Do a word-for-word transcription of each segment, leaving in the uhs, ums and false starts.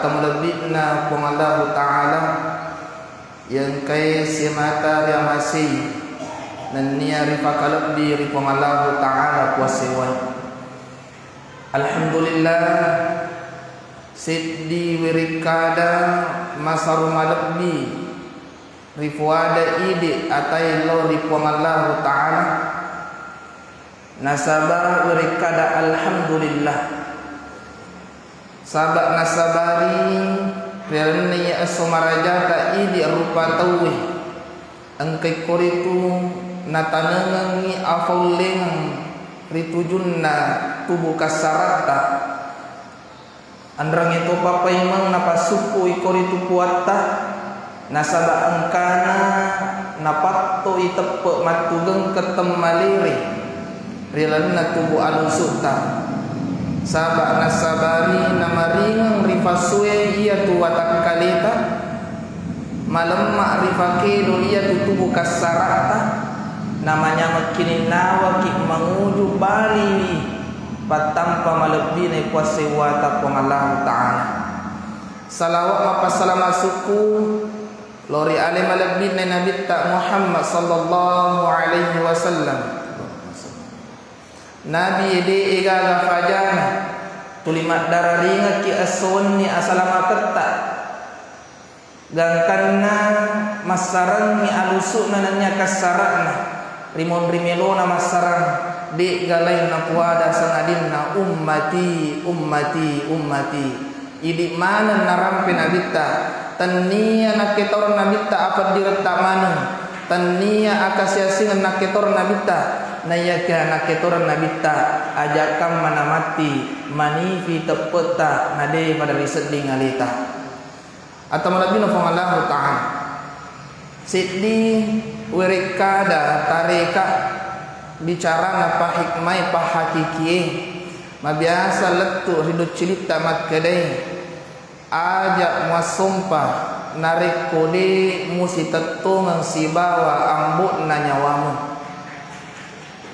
Malebbi'na Puang Allahu Ta'ala, iya engkae simata riamasei nennia ripakalebbi ri Puang Allahu Ta'ala puassewwae. Alhamdulillah, seddi werekkada masaru malebbi rifuada idi atae lao ri Puang Allahu Ta'ala. Nasaba werekkada alhamdulillah. Saba nasabari ri lalenna iya esso marajata idi rupa tauwe, engka ikkoritu natanengengngi afaullengang ri tujunna tubu kassaratta. Enrengnge topa paimeng napassukku ikkoritu puatta, nasaba engkana napatto'i teppe mattugengkeng temmalere ri lalenna tubu alusutta. Saba nasabari namaringeng ri fasue iyatu watakkaleta, malemma ri fakedo iyatu tubu kassaratta, namanyameng kininnawaki manguju baliwi pattampa malebbina puassewwata Puang Allahu Ta'ala. Salawat mappassalama sukku lao ri ale malebbinna Nabitta Muhammad sallallahu alaihi wasallam. Nabi ede egaga fajana, tuli maddararingekki esso wenni asalamaketta. Gangkanna massarengngi alusu'na nennia kassara'na, rimonri melona massarang, de'ga laing napuada sangadinna ummati, ummati, ummati. Idi maneng narampe Nabitta, tennia nakketoreng Nabitta apeddiretta maneng, tennia akasiasingeng nakketoreng Nabitta, naiyakia nakketoreng Nabitta, aja kamma namatti, manifi teppetta, nade pada risedding aleta. Atau malebbina Puang Allahu Ta'ala. Seddi werekkada tareka bicarana pahikmai pahakikie. Mabiasa lettu ri doccilitta makkedai, aja muassompa narekko de musitettongeng sibawa ambo'na nyawamu.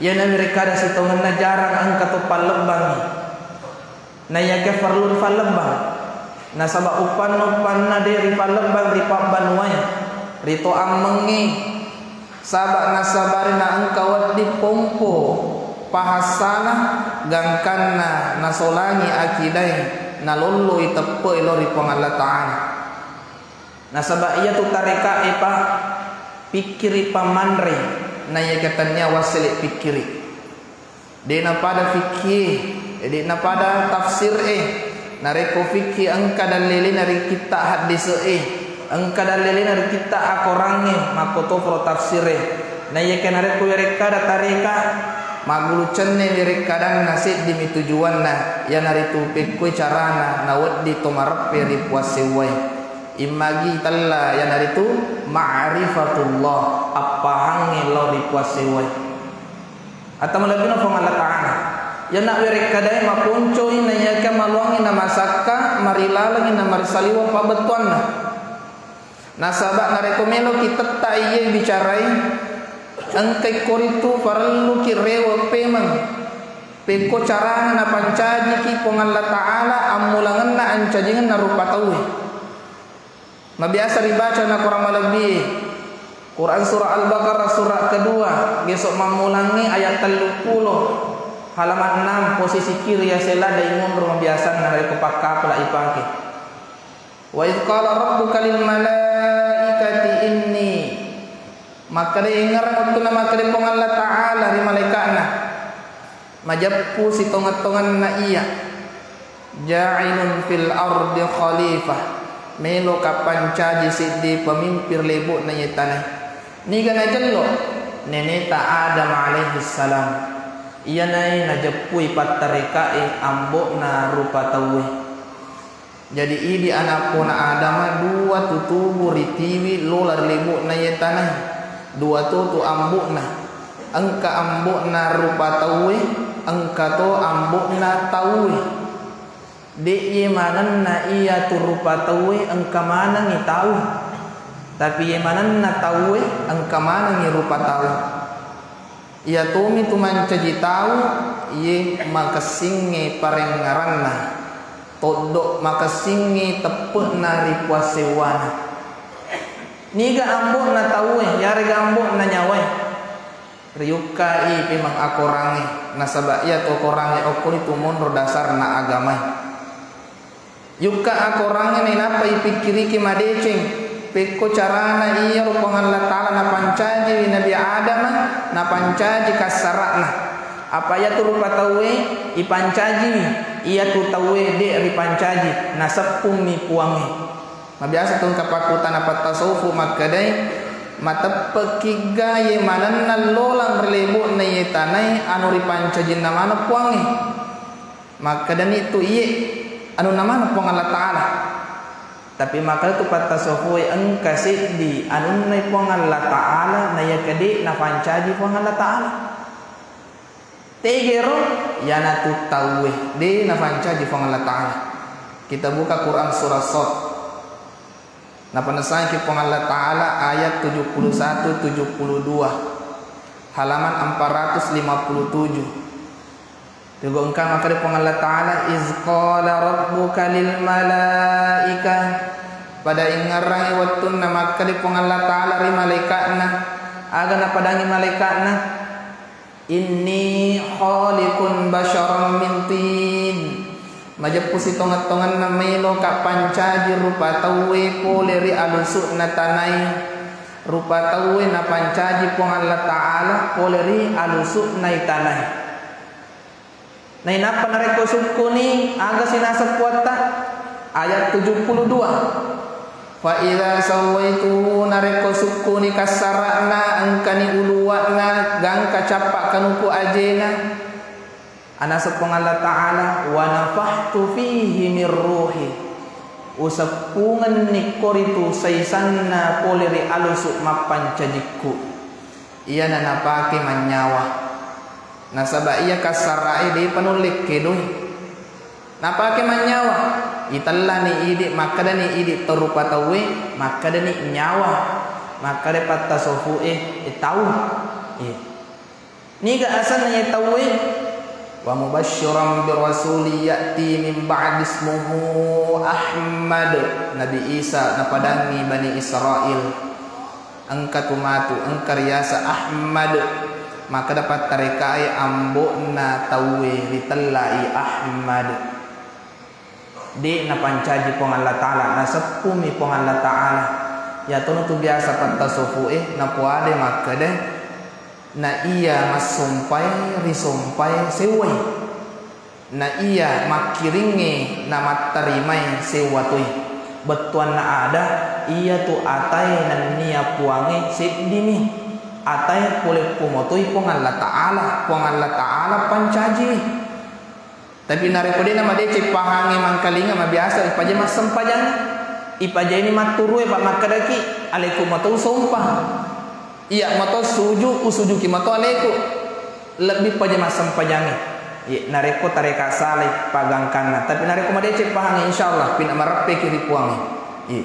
Iyana werekkada sitongenna jarang engka to pallebbangngi. Naiyakia parellu rifallebbang, nasaba uppanna-uppanna de rifallebbang ri pabbanuae, ri to ammengnge, saba nasabari naengka wedding pompo pahassana gangkanna nasolangi akidae, nalolloi teppe'e lao ri Puang Allah Ta'ala. Nasaba iyatu tarekae pa pikkiri pammanre, naiyakia tennia wassele pikkiri. De napada fikkie, de napada tafsir e. Narekko fikki engka dallelena ri kitta haddese e, engka dallelena ri kitta akorangnge, makkotoparo tafsir e. Naiyakia narekko werekkada tareka, maggulu cenne werekkadanna seddimi tujuanna, iyanaritu pekkoi carana nawedding to mareppe ri puassewwae. Immagi tella, iyanaritu ma'rifatullah, appahangnge lao ri puassewwae. Atau malebbina Puang Allah Ta'ala. Iyana werekkadae maponcoi naiyakia maluangngi namasakka, marilalengngi namarisaliweng pabbettuanna. Nasaba narekko meloki tetta iye bicarai, engkai koritu parelluki rewe pemeng. Pekko carana napancajiki Puang Allah Ta'ala ammulangenna ancajingenna rupa tauwe. Mabiasa ribaca na Quran malebbi. Quran surah Al-Baqarah surah kedua, gesok mammulangngi ayat telluppulo, halaman enam, posisi kiri ya sela dai munro mabiasanna rekko pakkapala ipake. Wa idz qala rabbuka lil malaikati inni, makkeda engngerang wettunna makkeda Puang Allah Ta'ala ri malaika'na. Majeppu sitongeng-tongenna iya, ja'ilun fil ardi khalifah, meloka pancaji siddi pemimpin ri lebo'na iye tanae. Niga najello? Neneta Adam alaihissalam. Iyanae najeppui pattarekae ambo'na rupa tauwe. Jadi idi ana' pona Adama dua tu tubu ritiwi lola ri lebo'na iye tanae, dua to tu ambo'na, engka ambo'na rupa tauwe, engka to ambo'na tauwe. De' iye manenna iya tu rupa tauwe engka manengngi tau, tapi iye manenna tauwe engka manengngi rupa tau. Iya tomi tu mancaji tau, iye makessingnge parengngeranna. Toddo makessingngi teppe'na ri puang sewwana. Niga ambo'na tauwe, yarega ambo'na nyawae? Riyukkai pemeng akorangnge, nasaba iya tu akorangnge okkoni tu monro dasarna agamae. Yukka akorangnge nainappa ipikkiriki madeceng, pekko carana iyaro Puang Allah Ta'ala napancajiwi Nabi Adama, napancaji kassara'na. Apa iyatu rupa tauwe ipancajiwi, iyatu tauwe de' ripancaji, naseppummi Puangnge. Mabiasa tu engka pakkutana pattasawufu makkedai, mateppekkigga ye manennang lolang ri lebo'na ye tanae anu ripancajinna maneng Puangnge? Makkedani tu, iye, anunna maneng Puang Allah Ta'ala. Tapi makkeda tu pattasawufue, engka seddi anunnai Puang Allah Ta'ala, na iyake de' napancaji Puang Allah Ta'ala. Tegero, iyanatu tauwe de' napancaji Puang Allah Ta'ala. Kita buka Quran surah Sad. Napanessangki Puang Allah Ta'ala ayat tujuh puluh satu, tujuh puluh dua, halaman empat ratus lima puluh tujuh. Tego engka makkeda Puang Allah Ta'ala, "Iz qala rabbuka lil malaika." Pada ingngerangngi wettunna makkeda Puang Allah Ta'ala ri malaika'na. Aga napadangi malaika'na? "Inni khaliqun basyaran min tin." Majeppu sitongeng-tongenna, meloka pancaji rupa tauwe pole ri alusu'na tanae. Rupa tauwe napancaji Puang Allah Ta'ala pole ri alusu'na tanae. Nainappa narekko sukkuni, aga sinaseng Puatta? Ayat tujuh puluh dua. "Fa idza sawaituhu," narekko sukkuni kassara'na, engkani uluwa'na, gangka cappa kanuku ajena. Anaseng Puang Allah Ta'ala, "Wa nafakhtu fihi min ruhi." Useppungenni koritu saisanna pole ri alusu mappancajikku. Iyana napake mannyawa. Nasaba iya kassara'e depa nulle kedoi. Napake mannyawa. Itellani idi, makkedani idi to rupa tauwe, makkedani nyawa. Makkeda pattasofu'e, e, tau. E. Niga asenna iye tauwe? "Wa mubasysyiran bi rasulin ya'ti min ba'di ismuhu Ahmad." Nabi Isa napadangi Bani Israil. Engka tu matu, engka riaseng Ahmad. Makkeda pattarekae, ambo'na tauwe ritellai Ahmad. De' napancaji Puang Allah Ta'ala, naseppumi Puang Allah Ta'ala. Iyatonu tu biasa pattasofu'e, napoade makkeda, na iya massompae risompai sewwai. Na iya makkiringnge namattarimai sewwa toi. Bettuanna ada, iyatu atae nennia Puangnge seddimi. Atae pole ko motoi Puang Allah Ta'ala, Puang Allah Ta'ala pancajiwi. Tapi narekko de' namadeceng pahangnge mangkalinga, mabiasa ipajai massempajang. Ipajai ni matturue, pa makkedaki, aleku mato usompa. Iya mato suju, usujuki mato aleku. Lebbi paja massempajangnge. Iya, narekko tareka salai pagangkanna. Tapi narekko madeceng pahangnge, insyaallah, pina mareppeki ri Puangnge. Iya.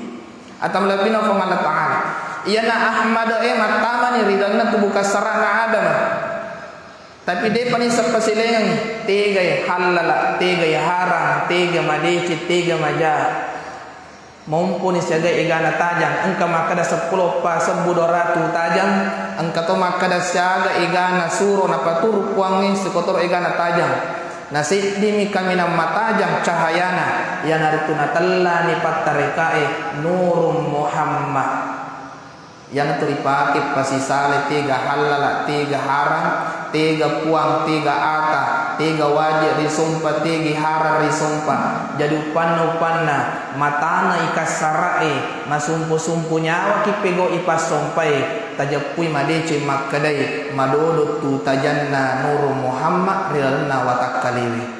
Atau malebbina Puang Allah Ta'ala. Iyana Ahmad e mattamani ri lalenna tubuh kassara'na Adam. Tapi de'pa nisseng pasilaingengngi. Tegai hallala, tegai harang, tega madeceng, tega maja. Maumpuni siaga egana tajang, engka makkeda seppulo eppa sebbu dua ratu tajang, engka to makkeda siaga egana suro napaturu Puangnge sikotoro egana tajang. Na seddimi kaminang matajang cahayana, iyanaritu natellani pattarekae Nurung Muhammad. Iyanatu ripake pasisale tega hallala, tega harang, tega puang, tega ata, tega wajib risompa, tegi harang risompa. Jadi uppanna-uppanna, matana ikassara'e, masumpu-sumpu nyawaki pegau ipassompai, tajeppui madeceng makkedai, madodo tu tajanna Nurung Muhammad ri lalenna watakkalewe.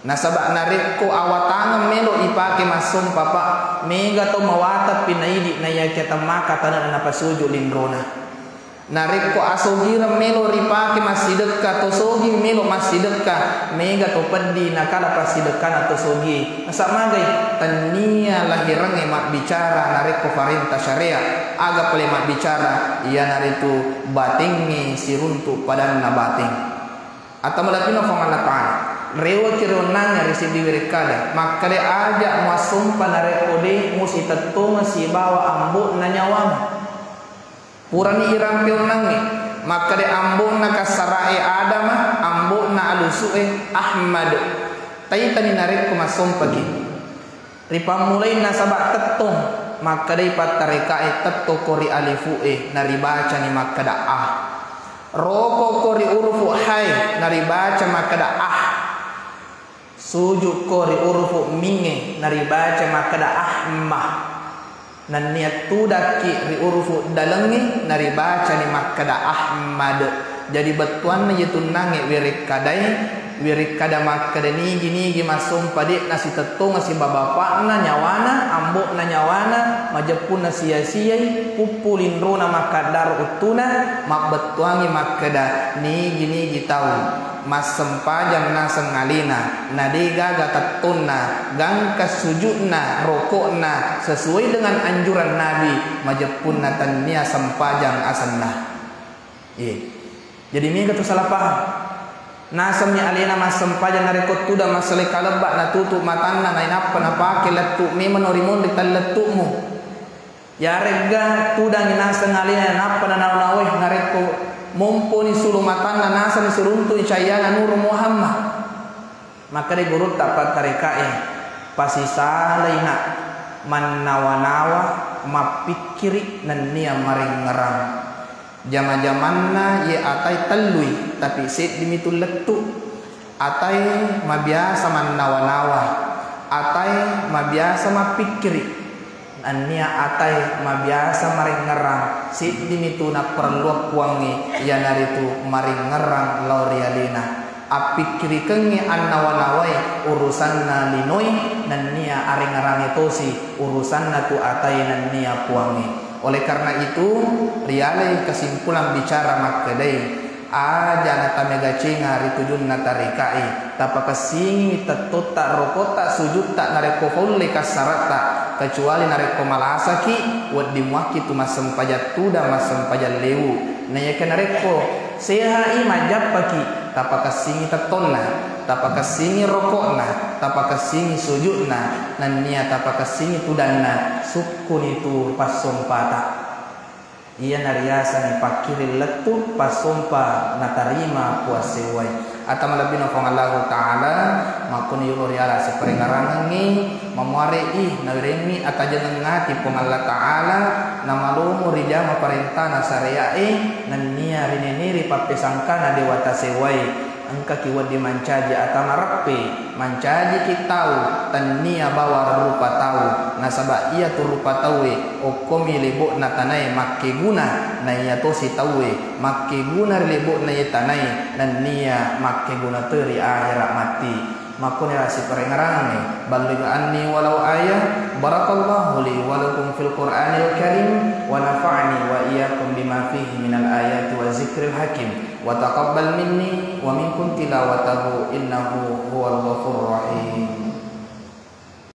Nasaba narekko awatangeng melo ipake massompa, Pak, mega to mawateppi naidi naiyakia temmaka tanenna napasuju linrona. Narekko asogireng melo ripake massidekka, to sogi melo massidekka, mega to peddi nakala passidekkana to sogi. Nasaba magai, tennia lahirengnge mabbicara narekko parenta syariat, aga pale mabbicara, iyanaritu batengnge siruntu padanna bateng. Atau malebbina Puang Allah Ta'ala. Reweki ri onnangnge ri siddi werekkada, makkeda, "Aja muassompa narekko de musitettonga sibawa ambo'na nyawamu." Purani irampe onnangnge, makkeda, "Ambo'na kassara'e Adama, ambo'na alusu'e Ahmad." Taitani narekko massompaki. Ripammulai nasaba tettong, makkedai pattarekae, "Tettoko ri alifu'e, naribacani makkeda a. Rokoko ri urufu hai, naribaca makkeda ah. Sujukko ri urufu mingnge, naribaca makkeda ahmah. Nennia tudakki ri urufu dalengnge, naribacani makkeda Ahmad." Jadi bettuanna yetunnangnge werekkadae, werekkada makkeda nigi-nigi massompa de'na sitettongeng siba bapa'na nyawana, ambo'na nyawana, majeppunna sia-siai, puppu linrona makkaddaro uttuna, mabbettuangi makkeda nigi-nigi tau massempajang naseng alena, na de gaga tettonna, gangka sujudna, roko'na sesuai dengan anjuran Nabi, majeppunna tennia sempajang asenna. Iye. Jadi mega tu salah paham. Nasemmi alena massempajang narekko tudang massele kalebba natutu matanna nainappa napake lettu memeng no ri monri tallettu'mu. Yaregga tudangi naseng alena nappa nanau-nawai narekko momponi sulu matanna nasenni siruntu'i cahyana Nuru Muhammad. Makkeda gurutta pattarekae, "Pasisalai nak mannawa-nawa mappikkiri nennia marengngerang. Jama-jamanna ye atai tellui, tapi seddimi tu lettu. Atai mabiasa mannawa-nawa, atai mabiasa mappikkiri, nennia atai mabiasa marengngerang, seddimi tu napparelluang Puangnge, iyanaritu marengngerang lao ri alena. Appikkirikengngi annawa-nawai urusanna linoi, nennia arengngerangnge tosi urusanna tu atai nennia Puangnge." Oleh karena itu, rialai kesimpulan bicara makkedai, aja natamega cenga ri tujunna tarekae, tapakessingiwi tettotta, rokotta, sujutta narekko faulle kassaratta, kecuali narekko malasaki, wedding muakki tu massempajang tudang, massempajang lewu. Naiyakia narekko sehai majjappaki, tapakessingi tettonna, tapakessingi roko'na, tapakessingi sujudna, nennia tapakessingi tudanna, sukkuni tu passompata. Iyana riasengngi pakkiring lettu passompa natarima Puang sewwae. Ata malebbina Puang Allahu Ta'ala, makkuni yolo riala siparengngerangengngi, mamuare'i nawerengngi atajengeng ati Puang Allah Ta'ala, namalomo rijama parentana syaria'e, nennia rineneri pappesangkana dewata sewwae. Engkaki wedding mancaji ata mareppe, mancajiki tau tennia bawang rupa tau, nasaba iyatu rupa tauwe okkomi lebo'na tanae makkeguna, na iyatosi tauwe makkeguna ri lebo'na iye tanae nennia makkeguna to ri ahera matti. Makkunira siparengngerangengnge, balligh anni walau ayah. Barakallahu li wa lakum fil Qur'anil Karim wa nafa'ani wa iyyakum bima fihi minal ayati wa zikril hakim. Wa taqabbal minni wa minkum tilawatahu innahu huwal ghafurur rahim.